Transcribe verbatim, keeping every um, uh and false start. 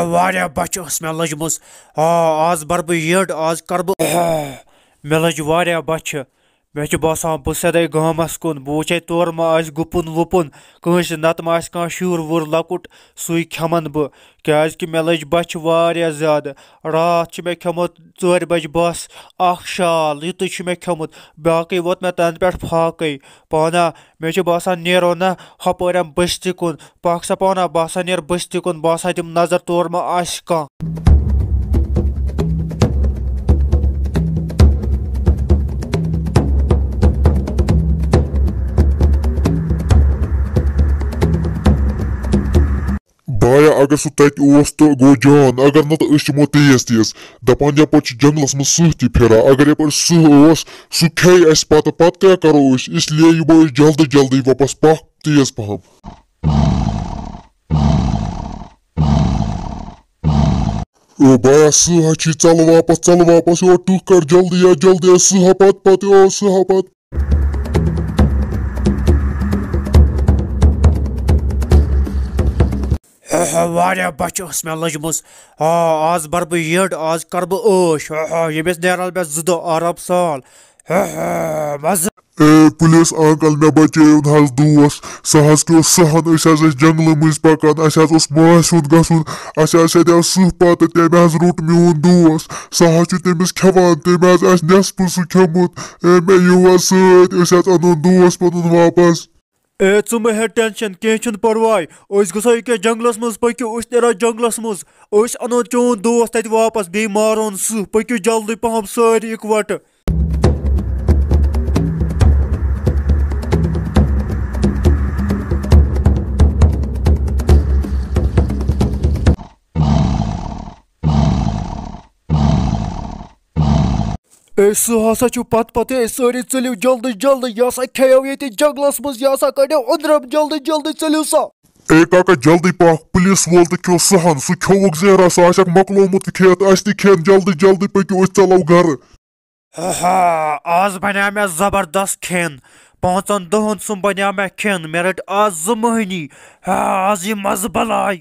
واریاہ بۄچھِ ٲس مےٚ لٔجمٕژ۔ آ، آز بَرٕ بہٕ یٔڈ، آز کَرٕ بہٕ۔ مےٚ لٔج واریاہ بۄچھِ۔ مےٚ چھُ باسان، بہٕ سیٚدَے گامَس کُن۔ بہٕ وٕچھے، تورٕ ما آسہِ گُپُن وُپُن کٲنٛسہِ، نَتہٕ ما آسہِ کانٛہہ شُر وُر لۄکُٹ، سُے کھٮ۪مَن بہٕ۔ کیٛازِکہِ مےٚ لٔج بۄچھِ واریاہ زیادٕ۔ راتھ چھُ مےٚ کھیوٚمُت ژورِ بجہِ بس، اکھ شال یُتُے چھُ مےٚ کھیوٚمُت، باقٕے ووت مےٚ تَنہٕ پٮ۪ٹھ فاقے۔ پانا، مےٚ چھُ باسان نیرو نہ ہۄپٲرٮ۪ن بٔستی کُن۔ پاک سا پانا، بہٕ ہسا نیرٕ بٔستی کُن، بہٕ ہسا دِمہٕ نظر تور ما آسہِ کانٛہہ۔ بایا، اگر سُہ تتہِ اوس تہٕ گوٚو جان، اگر نہٕ تہٕ أسۍ یِمو تیز تیز۔ دپان یپٲرۍ چھُ جنگلس منٛز سٕہہ تہِ پھران، اگر یپٲرۍ سٕہہ اوس، سُہ کھیٚیہِ اسہِ پتہٕ، پتہٕ کیٛاہ کرو أسۍ؟ اس لیے یِمو أسۍ جلدی جلدی واپس، پکھ تیز پہم۔ او بایا، سٕہہ ہا چھُے، ژلہٕ واپس، ژلہٕ واپس، یور ٹُکھ کر جلدی یا جلدی، سٕہہ ہا پتہٕ، پتہٕ، او سٕہہ ہا پتہٕ۔ ہا ہا، واریاہ بۄچھِ ٲس مےٚ لٔجمٕژ۔ آ، آز بَرٕ بہٕ یٔڈ، آز کَرٕ بہٕ عٲش۔ ہا ہا، ییٚمِس نیرَن مےٚ زٕ دۄہ آرام سان۔ ہا ہا، مَزٕ۔ اے پُلیٖس انکل، مےٚ بچٲیِو نہٕ حظ دوس۔ سُہ حظ کیٛاہ اوس سُہ ہن، أسۍ حظ ٲسۍ جنگلہٕ مٔنٛزۍ پکان، اَسہِ حظ اوس ماسہِ ہُنٛد گژھُن، اَسہِ حظ سیدیو سٕہہ پتہٕ، تٔمۍ حظ روٚٹ میون دوس۔ سُہ حظ چھُ تٔمِس کھٮ۪وان، تٔمۍ حظ آسہِ نٮ۪صفہٕ سُہ کھیوٚمُت۔ اے، مےٚ یِیِو حظ سۭتۍ، أسۍ حظ اَنون دوس پَنُن واپس۔ اے، ژٕ مہٕ ہےٚ ٹینشن، کینٛہہ چھُنہٕ پرواے۔ أسۍ گژھو ییٚکیٛاہ جنگلس منٛز، پٔکِو، أسۍ نیرو جنگلس منٛز۔ أسۍ اَنون چون دوس تَتہِ واپس، بیٚیہِ مارون سٕہہ۔ پٔکِو جلدی پہم سٲری اِکوٹہٕ۔ اے، سُہ ہسا چھُ پتہٕ پتہٕ، اے، سٲری ژٔلِو جلدی جلدی، یہِ ہسا کھیٚیو ییٚتہِ جنگلس منٛز، یہِ ہسا کڑیو أنٛدرم، جلدی جلدی ژٔلِو سا۔ اے کاکا، جلدی پکھ، پُلیٖس وول تہِ کھیوٚو سُہ ہن، سُہ کھیوٚوُکھ زہرا، سُہ آسٮ۪کھ مۄکلومُت کھٮ۪تھ، اَسہِ تہِ کھٮ۪ن، جلدی جلدی پٔکِو، أسۍ ژلو گرٕ۔ ہا ہا، آز بنیٛاو مےٚ زبردست کھٮ۪ن۔ پانٛژن دۄہن سُم بنیٛاو مےٚ کھٮ۪ن۔ مےٚ رٔٹۍ آز زٕ مٔہنی۔ ہا، آز یہِ مزٕ بلاے۔